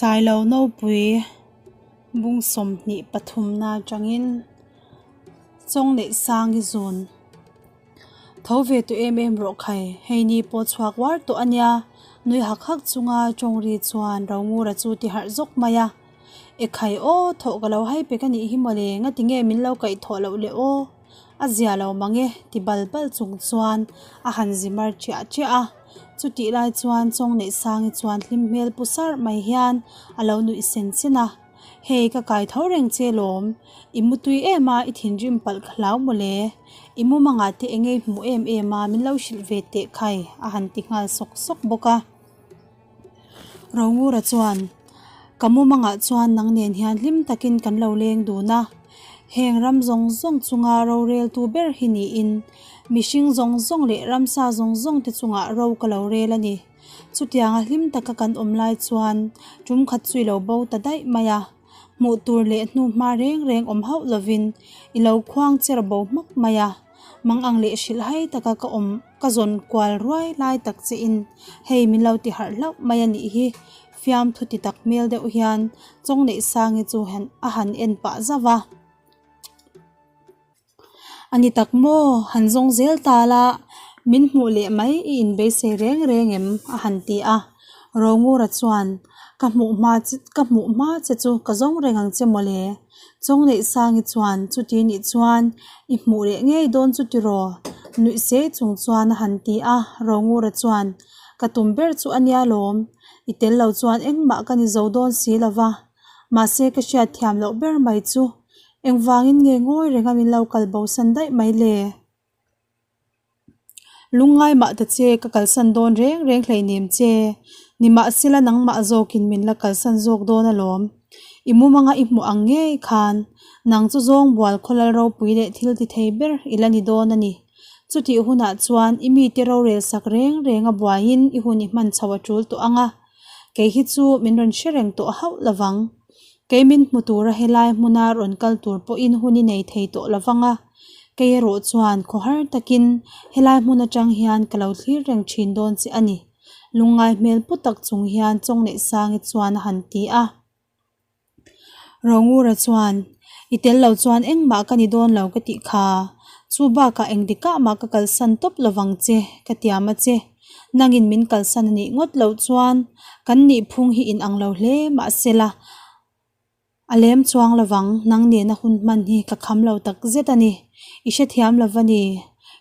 Sailo Nopui bung 23 na atangin Chawngneihsangi zun tho ve tawh em em rawh khai hei ni pawh chhuak uar tawh a nia nui hak hak chunga tawngri chuan Rongura chu ti harh zawk mai a ekhai aw thawh ka lo hai pek a nih hi mawle ngati nge min lo kaih thawh loh le aw. A zia lo mang e, ti bal bal chung chuan a han zi mar chiah chiah a. Chutih lai chuan Chawngneihsangi chuan hlim hmel pu sarh mai hian a lo nuih sen sen a, Hei ka kai tho reng che lawm, i mu tui em a, i thinrim palh ka hlau mawle, i mu mangah te eng ei hmuh em em a, min lo hrilh ve teh khai a han ti nghal sawk sawk bawk a. Rongura chuan, Ka mumangah chuan nang nen hian hlim takin kan lo leng dun a, heng ram zawng zawng chunga roreltu ber hi niin mihring zawng zawng leh ramsa zawng zawng te chungah ro ka lo rel a ni. Chutianga hlim taka kan awm lai chuan tum khat chu i lo bo ta daih mai a, hmuh tur leh hnu hma reng reng awm hauh lovin i lo khuang cher bo hmak mai a. Mang ang leh hrilh hai taka ka awm ka zawn kual ruai lai tak che in hei min lo ti harh hlauh mai a nih hi fiamthu ti tak hmel deuh hian Chawngneihsangi chu a han en pah zauh a. A ni tak maw han zawng zel ta la min hmuh leh mai i inbeisei reng reng em a han ti a. Rongura chuan ka hmuh hma ka hmuh hma che chu ka zawng reng ang che mawle. Chawngneihsangi chuan chuti nih chuan i hmuh leh ngei dawn chu tiraw? Nuih sei chung chuan a han ti a, Rongura chuan ka tum ber chu a nia lawm, i tel lo chuan engmah ka ni zo dawn si lo va, mahse ka hriat thiam loh ber mai chu engvangin nge ngawi renga min lo kal bosan daih mai le? Lungngai mah ta che, ka kalsan dawn reng reng hleinem che. Nimahsela nangmah zawkin min la kalsan zawk dawn alawm. I mumanga i hmuh ang ngei khan, nang chu zawng bual khawlal ropui leh thil ti thei ber i la ni dawn a ni. Chutih hunah chuan i mite rorel sak reng reng a buaiin i hun i hman chho a tul tawh ang a. Kei hi chu min rawn hre reng tawh hauh lovang. Kei min hmu tura helai hmuna rawn kal tur pawhin hun i nei thei tawh lovang a. Kei erawh chuan khawhar takin helai hmun atang hian ka lo thlir reng thin dawn che a ni. Lungngai hmel pu tak chung hian Chawngneihsangi chuan a han ti a. Rongura chuan, I tel lo chuan engmah ka ni dawn lo ka tih kha. Chu bakah engdikah mah ka kalsan tawp lovang che ka tiam a che. Nangin min kalsan a nih ngawt loh chuan kan nihphung hi inang lo hle mahsela a lem chuang lovang nang nena hun hman hi ka kham lo tak zet a ni. I hrethiam lo va ni.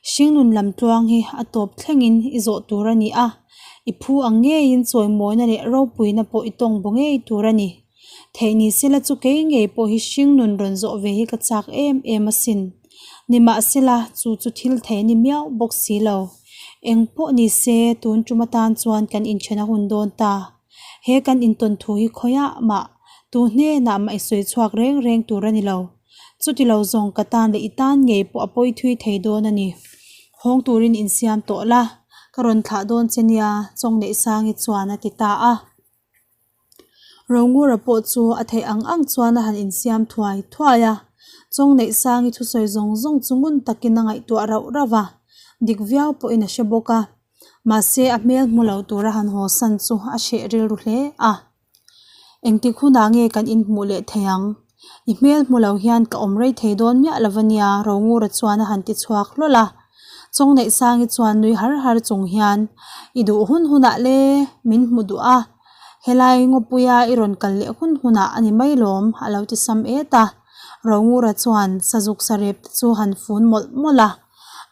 Hringnun lam tluang hi a tawp thlengin i zawh tur a ni a, i phu ang ngeiin chawimawina leh ropuina pawh i tawng baw ngei tur a ni. Theih ni sela chu kei ngei pawh hi hringnun rawn zawh ve hi ka chak em em asin. Nimahsela chu chu thil thei ni miau bawk si lo. Eng pawh ni se tun tum atan chuan kan inthen a hun dawn ta. He kan intawn thu hi khawiah mah tu hnenah mah i sawi chhuak reng reng tur a ni lo. Chuti lo zawng ka tan leh i tan ngei pawh a pawi thui thei dawn a ni. Hawng turin insiam tawh la, ka rawn thlah dawn che nia, Chawngneihsangi chuan a ti ta a. Rongura pawh chu a theih ang ang chuan a han insiam thuai thuai a, Chawngneihsangi thusawi zawng zawng chu ngun takin a ngaihtuah rauh rauh a, dik viau pawhin a hre bawk a, mahse a hmel hmu lo tura han haw san chu a hreh rilru hle a. Engtik hunah nge kan inhmuh leh thei ang? I hmel hmu lo hian ka awm rei thei dawn miah lo a nia, Rongura chuan a han ti chhuak hlawl a. Chawngneihsangi chuan nui har har chung hian, I duh hun hunah le, min hmu duh a, helai ngawpuia i rawn kal leh hun hunah a ni mai lawm, a lo ti sam et a. Rongura chuan sazuk sarep te chu han fun mawlh mawlh a,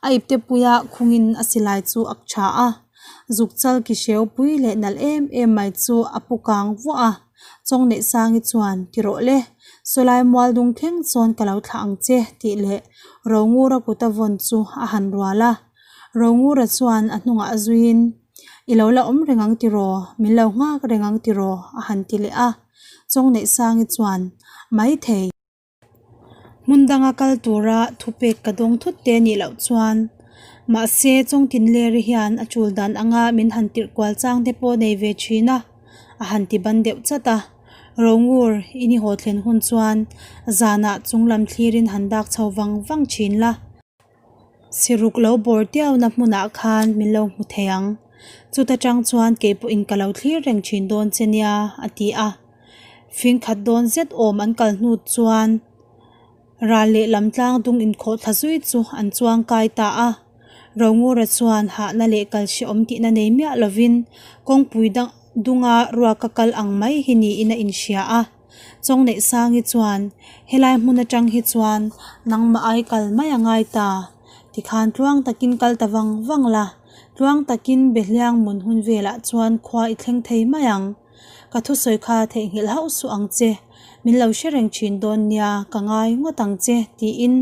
a ipte puia khungin a silai chu ak tha a. Zuk chal ki hreu pui leh nalh em em mai chu a pu kang vuah a. Chawngneihsangi chuan, Ti rawh le, sawlai mual dung thleng chuan ka lo thlah ang che, tih leh Rongura kut a vawn chu a han rual a. Rongura chuan a hnungah a zuiin, I lo la awm reng ang tiraw, min lo nghak reng ang tiraw, a han ti leh a. Chawngneihsangi chuan, Maithei. Hmun danga kal tura thupek ka dawng thut te nih loh chuan mahse chawngtin leri hian a tul dan anga min han tirh kual chang te pawh nei ve thin a, a han ti ban deuh chat a. Rongur i ni haw thlen hun chuan zanah chunglam thlirin han dak chho vang vang thin la. Siruk lo bawr tiauna hmunah khan min lo hmu thei ang. Chuta tang chuan keipawhin ka lo thlir reng thin dawn che nia a ti a. Fingkhat dawn zet awm an kal hnu chuan ral lehlam tlang dung inkhawh thla zui chu an chuang kai ta a. Rongura chuan hahna leh kal hrehawm tihna nei miah lovin kawngpui dang dunga ruaka kal ang mai hi niin a inhria a. Chawngneihsangi chuan, Helai hmun atang hi chuan nangmah ai kal mai a ngai ta. Tikhan tluang takin kal ta vang vang la, tluang takin Behliang mun hun velah chuan khua i thleng thei mai ang. Ka thusawi kha theihnghilh hauh suh ang che, min lo hre reng thin dawn nia, ka ngai ngawt ang che, tiin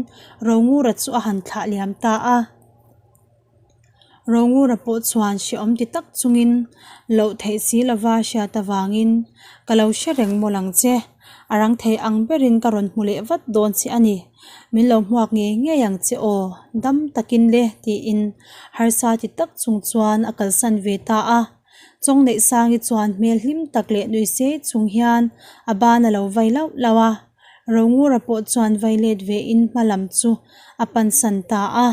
Rongura chu a han thlah liam ta a. Rongura pawh chuan hrehawm ti tak chungin loh theih si lova hriat avangin ka lo hre reng mawlh ang che, a rang thei ang berin ka rawn hmu leh vat dawn che a ni, min lo hmuak ngei ngei ang che aw, dam takin le tiin harsa ti tak chung chuan a kalsan ve ta a. Chawngneihsangi chuan hmel hlim tak leh nui sei chung hian a ban a lo vai lauh lauh a, Rongura pawh chuan vai let vein hma lam chu a pansan ta a.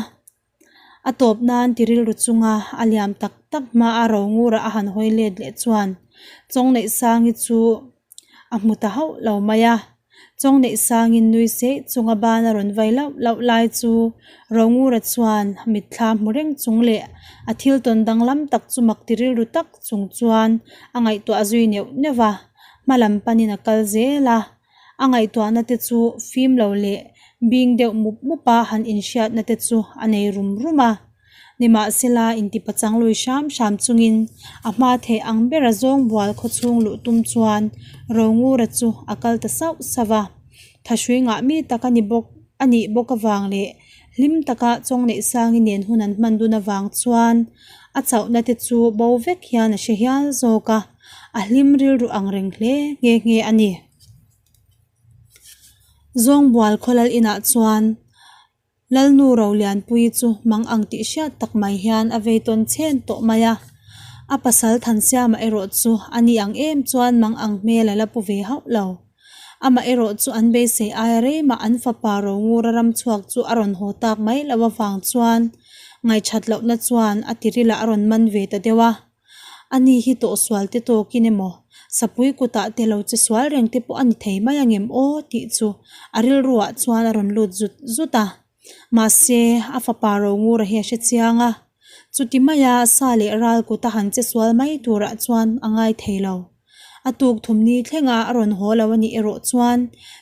A tawp nan ti rilru chunga a liam tak tak hma a Rongura a han hawi let leh chuan Chawngneihsangi chu a hmu ta hauh lo mai a. Chawngneihsangin nui seih chunga ban a rawn vai lauh lauh lai chu Rongura chuan mitthla hmu reng chung leh a thil tawn danglam tak chu mak ti rilru tak chung chuan a ngaihtuah zui neuh neuh va, hma lam panin a kal zel a. A ngaihtuahna te chu fim lo leh bing deuh mup mup a han inhriatna te chu a nei rum rum a. Nimahsela intipachang lui hram hram chungin a hma theih ang bera zawng bual khawchhung luh tum chuan Rongura chu a kal ta sauh sauh a. Thahrui ngah mi tak a ni bawk a nih bawk avang leh hlim taka Chawngneihsangi nen hun an hman dun avang chuan a chauhna te chu bo vek hian a hre hial zawk a, a hlim rilru ang reng hle nghe nghe a ni. Zawngbual khawlal inah chuan Lalnu Rolianpuii chu mang ang tih hriat tak mai hian a vei tawn chhen tawh mai a. A pasal Thansiama erawh chu a ni ang em chuan mang ang hmel a la pu ve hauh lo. Amah erawh chu an beisei aia reimah an fapa Rongura ram chhuak chu a rawn haw tak mai loh avang chuan ngaihṭhat lohna chuan a tirilah a rawn man ve ta deuh a. Ani hi tawhsual te tawkin emaw, sapui kutah te lo che sual reng te pawh a ni thei mai angem aw tih chu a rilruah chuan a rawn lut zut zut a. Mahse, a fapa Rongura hi a hre chiang a, chuti maia sa leh ral kuta han che sual mai turah chuan a ngai thei lo. A tuk thumni thlenga a rawn haw lo a nih erawh chuan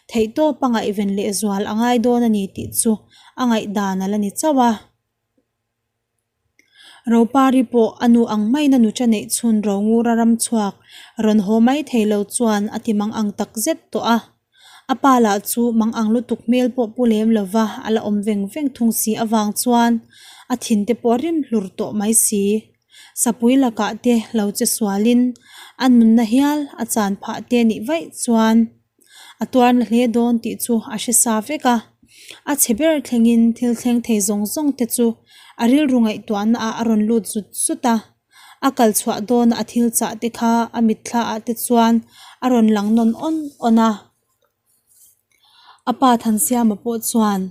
theihtawp a ngaihven lehzual a ngai dawn a ni tih chu a ngaihdan a la ni chauh a. Ropari pawh a nu ang maiin a nuṭa neih chhun Rongura ram chhuak rawn haw mai thei lo chuan a ti mang ang tak zet tawh a. A pa lah chu mang ang lutuk hmel pawh pu lem lova a la awm veng veng thung si avang chuan a thin te pawh a rim hlur tawh mai si. Sapui lakah te lo che sualin a nunna hial a chan phah te nih vaih chuan A tuarna hle dawn tih chu a hre sa vek a, a chhe ber thlengin thil thleng thei zawng zawng te chu a rilru ngaihtuahna ah a rawn lut zut zut a, a kal chhuah dawna a thil chah te kha a mitthla ah te chuan a rawn lang nawn awn awn a. A pa Thansiama pawh chuan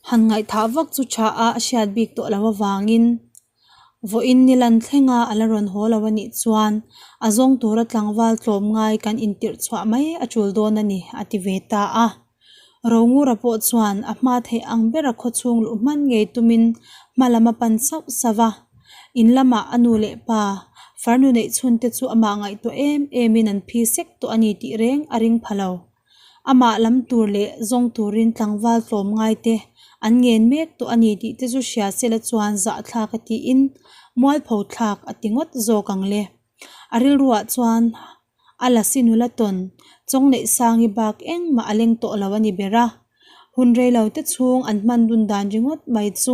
han ngaihthah vak chu tha a a hriat bik tawh loh avangin Vawiin ni lan thlenga a la rawn haw lo a nih chuan a zawng tura tlangval tlawm ngai kan intirh chhuah mai a tul dawn a ni, a ti ve ta a. Rongura pawh chuan a hma theih ang bera khawchhung luh hman ngei tumin hma lam a pan sauh sauh a. In lamah a nu leh pa, farnu neih chhunte chu amah ngaihtuah em emin an phi sek tawh a ni tih reng a ring pha lo. Amah lam tur leh zawng turin tlangval tlawm ngaite an ngen mek tawh a ni tih te chu hria sela chuan zahthlak a tiin mualpho thlak a ti ngawt zawk ang le. A rilruah chuan a lasi nula tawn Chawngneihsangi bak engmah a leng tawh lo a ni ber a. Hun reilo te chhung an hman dun dan ringawt mai chu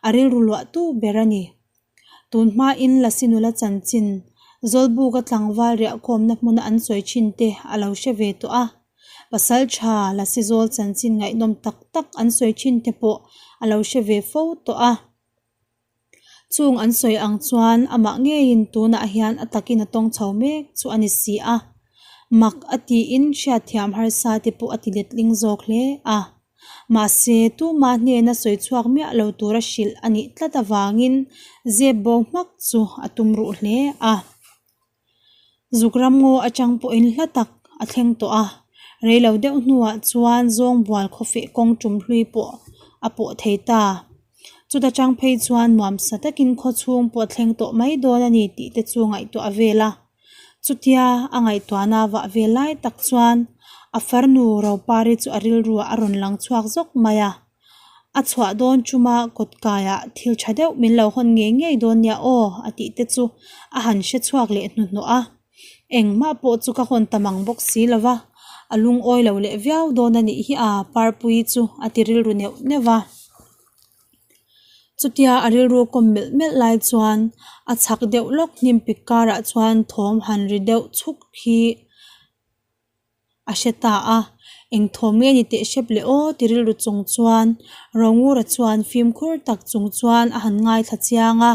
a rilru luahtu ber a ni. Tun hmain Lasi nula chanchin Zawlbuka tlangval riahkhawmna hmuna an sawi thin te a lo hre ve tawh a. Pasal tha Lasi zawl chanchin ngaihnawm tak tak an sawi thin te pawh a lo hre ve fo tawh a. Chung an sawi ang chuan amah ngeiin tunah hian a takin a tawng chho mek chu a ni si a. Mak a tiin hriatthiam harsa te pawh a ti letling zawk hle a. Mahse, tuma hnena sawi chhuak miah lo tura hrilh a nih tlat avangin zep bo hmak chu a tum ruh hle a. Zuk ram ngaw atang pawhin hla tak a thleng tawh a, reilo deuh hnuah chuan Zawngbual khawfeh kawng tum hlui pawh a pawh thei ta. Chuta tang phei chuan nuamsa takin khaw chhung pawh a thleng tawh mai dawn a ni tih te chu ngaihtuah a vel a. Chutia a ngaihtuahna vah vel lai tak chuan a farnu Ropari chu a rilruah a rawn lang chhuak zawk mai a. A chhuah dawn chuma kawt kaiah thil tha deuh min lo hawn ngei ngei dawn nia aw a tih te chu a han hre chhuak leh hnuhnawh a. Engmah pawh chu ka hawn ta mang bawk si lo va, a lungawi lo leh viau dawn a nih hi a Parpuii chu a ti rilru neuh neuh a. Chutia a rilru kawm melh melh lai chuan a chhak deuh lawk hnim pik karah chuan thawm han ri deuh chhuk hi a hre ta a, eng thawm nge ni teh hrep le aw ti rilru chung chuan Rongura chuan fimkhur tak chung chuan a han ngaithla chiang a,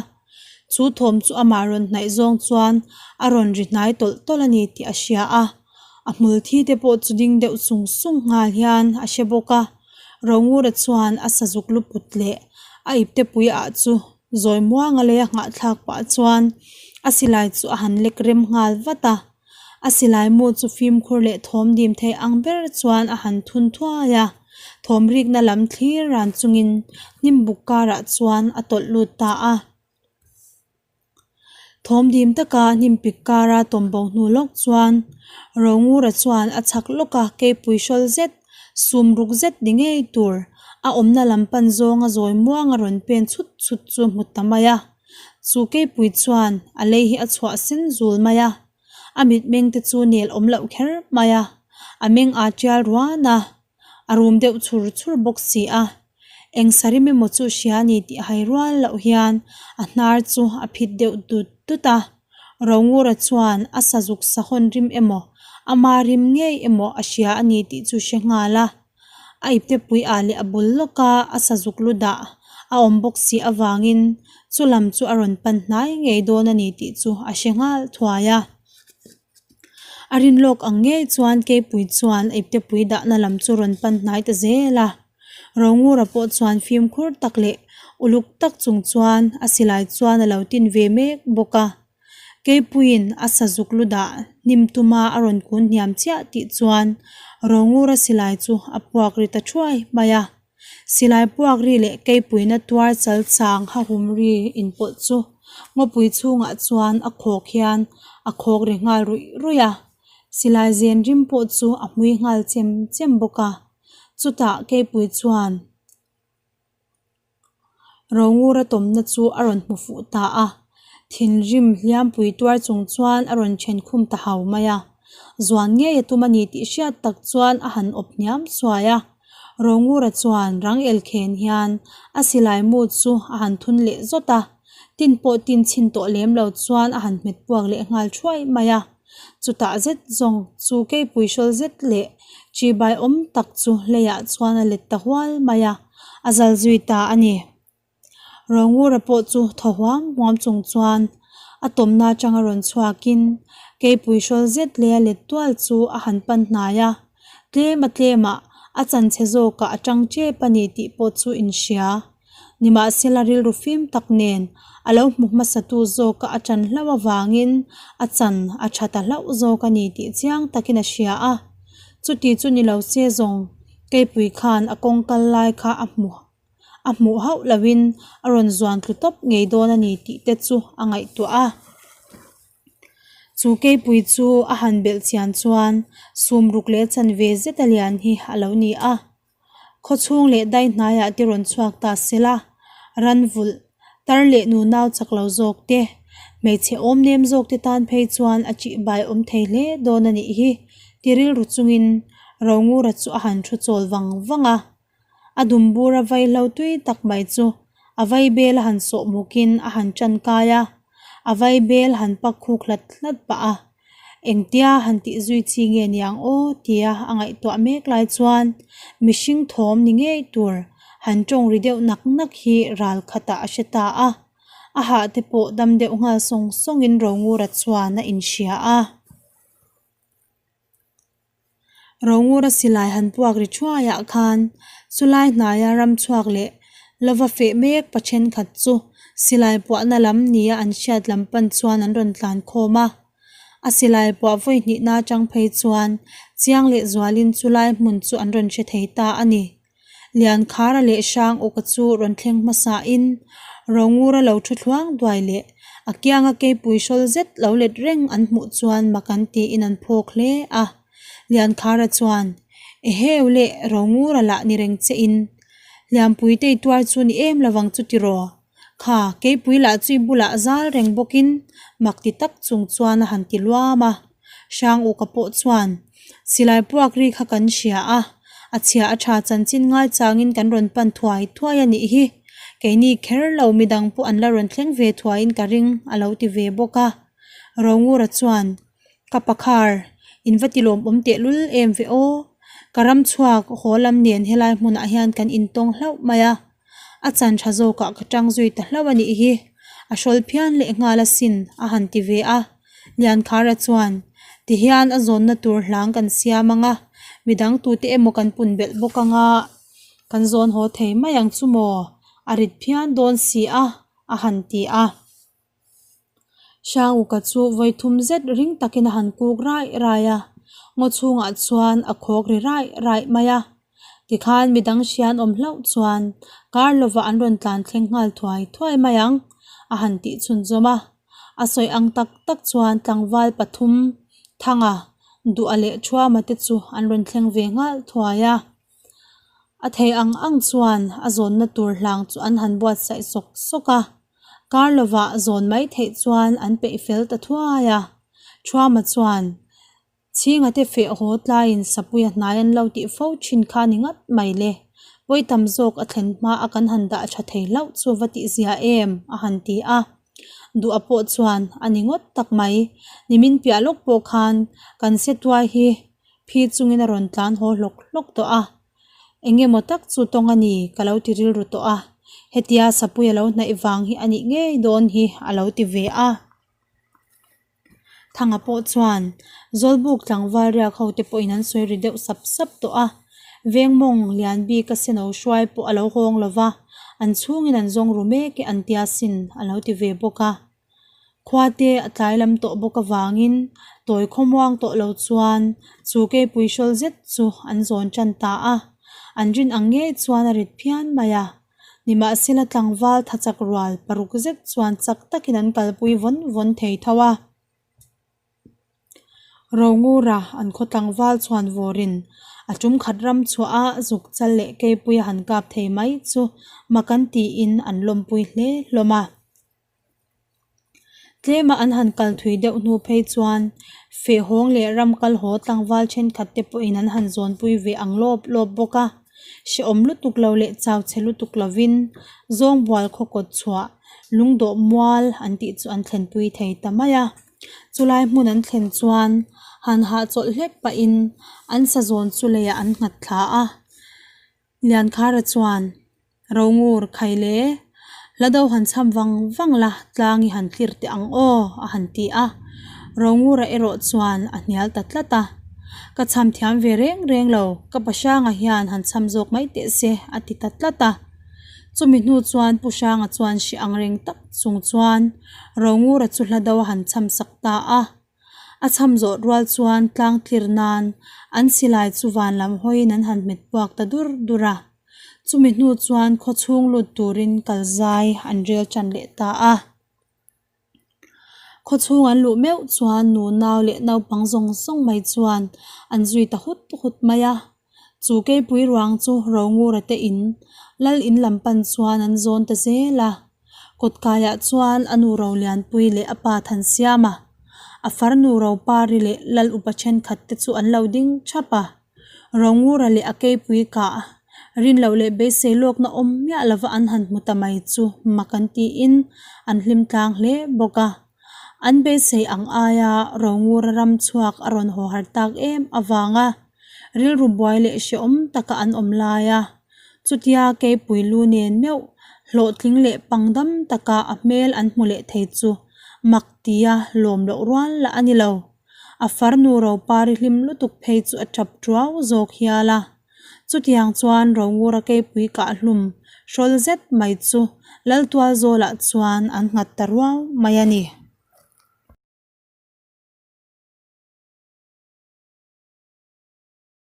chu thawm chu amah rawn hnaih zawng chuan a rawn ri hnai tawlh tawlh a ni tih a hria a, a hmul thi te pawh chu ding deuh sung sung nghal hian a hre bawk a, Rongura chuan a sazuk luput leh a ipte pui ah chu zawi muanga lei a nghahthlak pah chuan a silai chu a han lek rem nghal vat a. A silai mu chu fimkhur leh thawm dim thei ang ber chuan a han thun thuai a, thawm rikna lam thlir ran chungin hnim buk karah chuan a tawlh lut ta a. Thawm dim taka hnim pik kara tawm bo hnu lawk chuan Rongura chuan a chhak lawk a, keipui hrawl zet, sum ruk zet ni ngei tur a awmna lam pan zawnga zawi muanga rawn pen chhut chhut chu hmu ta mai a. Chu keipui chuan a lei hi a chhuah sen zul mai a, a mitmeng te chu nel awm loh kher mai a, a meng aa tial ruan a, a rum deuh chhur chhur bawk si a. Eng sarim emaw chu hria ni tih hai rual loh hian a hnar chu a phit deuh dut dut a. Rongura chuan a sazuk sahawn rim emaw, ama rim ngei emaw a hria a ni tih chu hre nghal a. A iptepui ah leh a bul lawka a sazuk lu dah a awm bawk si avangin chu lam chu a rawn pan hnai ngei dawn a ni tih chu a hre nghal thuai a. A rin lawk ang ngei chuan keipui chuan a iptepui dahna lam chu rawn pan hnai ta zel a. Rongura pawh chuan fimkhur tak leh uluk tak chung chuan a silai chuan a lo tin ve mek bawk a. Keipuiin a sazuk lu dah hnim tuma a rawn kun hniam chiah tih chuan Rongura silai chu a puak ri ta thuai mai a. Silai puak ri leh keipuina tuar chal chang hahum ri inpawlh chu ngawpui chhungah chuan a khawk hian a khawk ri nghal ruih ruih a. Silai zen rim pawh chu a hmui nghal chem chem bawk a. Chutah keipui chuan. Rongura tawmna chu a rawn hmu fuh ta a, thinrim hliampui tuar chung chuan a rawn then khum ta hau mai a. Zuan ngei a tum a ni tih hriat tak chuan a han awp hniam suai a. Rongura chuan rang el khen hian a silai mu chu a han thun leh zawt a, tin pawh tin chhin tawh lem lo chuan a han hmet puak leh nghal thuai mai a. Chutah zet zawng chu keipui hrawl zet leh chibai awm tak chu hleiah chuan a let ta hual mai a, a zal zui ta a ni. Rongura pawh chu thaw huam huam chung chuan a tawmna atanga rawn chhuakin keipui hrawl zet leh a let tual chu a han pan hnai a, tlem a tlemah a chanchhe zawkah a tang tep a ni tih pawh chu inhria. Nimahsela rilru fim tak nen a lo hmu hmasatu zawka a chan hlauh avangin a chan a tha ta hlauh zawk a ni tih chiang takin a hria a. Chuti chu ni lo se zawng keipui khan a kawng kal lai kha a hmu a hmuh hauh loin a rawn zuan tlu tawp ngei dawn a ni tih te chu a ngaihtuah a. Chu keipui chu a han belh chian chuan sum ruk leh chanve zet a lian hi a lo ni a. Khawchhung leh dai hnaiah te rawn chhuak ta se la, ran vulh, tar leh nunau chak lo zawk te, hmeichhe awm nem zawk te tan phei chuan a ṭihbai awm thei hle dawn a nih hi, ti rilru chungin Rongura chu a han thu chawl vang vang a. A dumbur a vaihlo tui tak mai chu a vaibel a han sawh mukin a han ṭan kai a, a vaibel han pak khuk hlat hlat pah a. Engtia han tih zui chi nge niang aw tia a ngaihtuah mek lai chuan mihring thawm ni ngei tur han tawng ri deuh nak nak hi ral khatah a hre ta a, a hah te pawh dam deuh nghal sawng sawngin Rongura chuan a inhria a. Rongura silai han puak ri thuaiah khan chulai hnaia ram chhuak leh lova feh mek pa thenkhat chu silai puahna lam nia an hriat lam pan chuan an rawn tlan khawm a. A silai puah vawi hnihna atang phei chuan chiang leh zualin chulai hmun chu an rawn hre thei ta a ni. Liankhara leh Hrang awka chu rawn thleng hmasain Rongura lo thu thluang duai leh a kianga keipui hrawl zet lo let reng an hmuh chuan mak an tiin an phawk hle a. Liankhara chuan, Eheu leh Rongura lah ni reng che in Lianpui te i tuar chu ni em lovang chu tiraw? Kha, keipui lah chu i bulah zal reng bawkin mak ti tak chung chuan a han ti luam a. Hrang Uka pawh chuan, Silai puak ri kha kan hria a, a chhia a tha chanchin ngai changin kan rawn pan thuai thuai a nih hi. Keini kher lo midang pawh an la rawn thleng ve thuaiin ka ring a lo ti ve bawk a. Rongura chuan, Ka pakhar, in va ti lawmawm tehlul em ve aw. Ka ram chhuak haw lam nen helai hmunah hian kan intawng hlauh mai a. A chan tha zawkah ka tang zui ta hlauh a nih hi, a hrawl phian leh nghal asin a han ti ve a. Liankhara chuan, Tihian a zawnna tur hlang kan siam ang a, midang tute emaw kan pun belh bawk ang a, kan zawn haw thei mai ang chu maw? A rit phian dawn si a, a han ti a. Hrangawka chu vawi thum zet ring takin a han kuk raih raih a, ngaw chhungah chuan a khawk ri raih raih mai a. Tikhan midang hrian awm hlauh chuan kar lovah an rawn tlan thleng nghal thuai thuai mai ang a han tih chhunzawm a. A sawi ang tak tak chuan tlangval pathum Thanga, Duha leh Thuama te chu an rawn thleng ve nghal thuai a. A thei ang ang chuan a zawnna tur hlang chu an han buatsaih sawk sawk a, kar lovah zawn mai theih chuan an peih fel ta thuai a. Thuama chuan Chhinga te feh haw tlaiin Sapuia hnai an lo tih fo thin kha ni ngat mai le, pawi tam zawk a thlen hma a kan han dah tha thei hlauh chu va tih zia em? a han ti a. Duha pawh chuan a ni ngawt tak mai, nimin piah lawk pawh khan kan se tuai hi Phi chungin a rawn tlan haw hlawk hlawk tawh a, eng emaw tak chu tawng a ni ka lo ti rilru tawh a, hetia sapui a lo hnaih vang hi a nih ngei dawn hi a lo ti ve a. Thanga pawh chuan Zawlbuk tlangval riak ho te pawhin an sawi ri deuh sap sap tawh a, Vengmawng lian bik a seno hruai pawh a lo hawng lo va, an chhungin an zawng ru mek e an tia sin a lo ti ve bawk a. Khua te a tlai lam tawh bawk avangin tawi khawmuang tawh lo chuan chu keipui hrawl zet chu an zawn tan ta a, an rin ang ngei chuan a rit phian mai a. Nimahsela tlangval tha chak rual paruk zet chuan chak takin an kalpui vawn vawn thei tho a. Rongura an khaw tlangval chuan vawrin a tum khat ram chhuah a zuk chal leh keipui a han kap thei mai chu mak an tiin an lawmpui hle hlawm a. Tlema an han kal thui deuh hnu phei chuan fehhawng leh ram kal haw tlangval thenkhat te pawhin an han zawnpui ve ang lawp lawp bawk a. Hrehawm lutuk lo leh chau chhe lutuk lovin Zawngbual khaw kawt chhuah lungdawh mual an tih chu an thlenpui thei ta mai a. Chulai hmun an thlen chuan han hahchawlh hlek pahin an sa zawn chu leiah an nghat thla a. Liankhara chuan, Rongur, khai le, hla do han cham vang vang la, tlang i han tlir teh ang aw, a han ti a. Rongura erawh chuan a hnial ta tlat a. Ka cham thiam ve reng reng lo, ka pa Hranga hian han cham zawk mai teh se, a ti ta tlat a. Chumi hnu chuan Pu Hranga chuan hri ang reng tak chung chuan Rongura chu hla do a han cham sak ta a. A cham zawh rual chuan tlang tlir nan an silai chu van lam hawiin an han hmet puak ta dur dur a. Chumi hnu chuan khaw chhung lut turin kal zai an rel tan leh ta a. Khaw chhung an luh meuh chuan nu nau leh naupang zawng zawng mai chuan an zui ta hut hut mai a. Chu keipui ruang chu Rongura te in lal in lam pan chuan an zawn ta zel a. Kawtkaiah chuan a nu Rolianpui leh a pa Thansiama, a farnu Ropari leh lal upa thenkhat te chu an lo ding thap a. Rongura leh a keipui kah rinloh leh beisei lawkna awm miah lova an han hmu ta mai chu mak an tiin an hlim tlang hle bawk a. An beisei ang aia Rongura ram chhuak a rawn haw har tak em avanga rilru buai leh hrehawm taka an awm lai a. Chutia keipui lu nen meuh hlawhtling leh pangdam taka a hmel an hmu leh thei chu mak tia lawm loh rual lah a ni lo. A farnu Ropari hlim lutuk phei chu a tap tuau zawk hial a. Chutiang chuan Rongura keipui kah hlum hrawl zet mai chu Laltualzawlah chuan an nghat ta ruau mai a ni.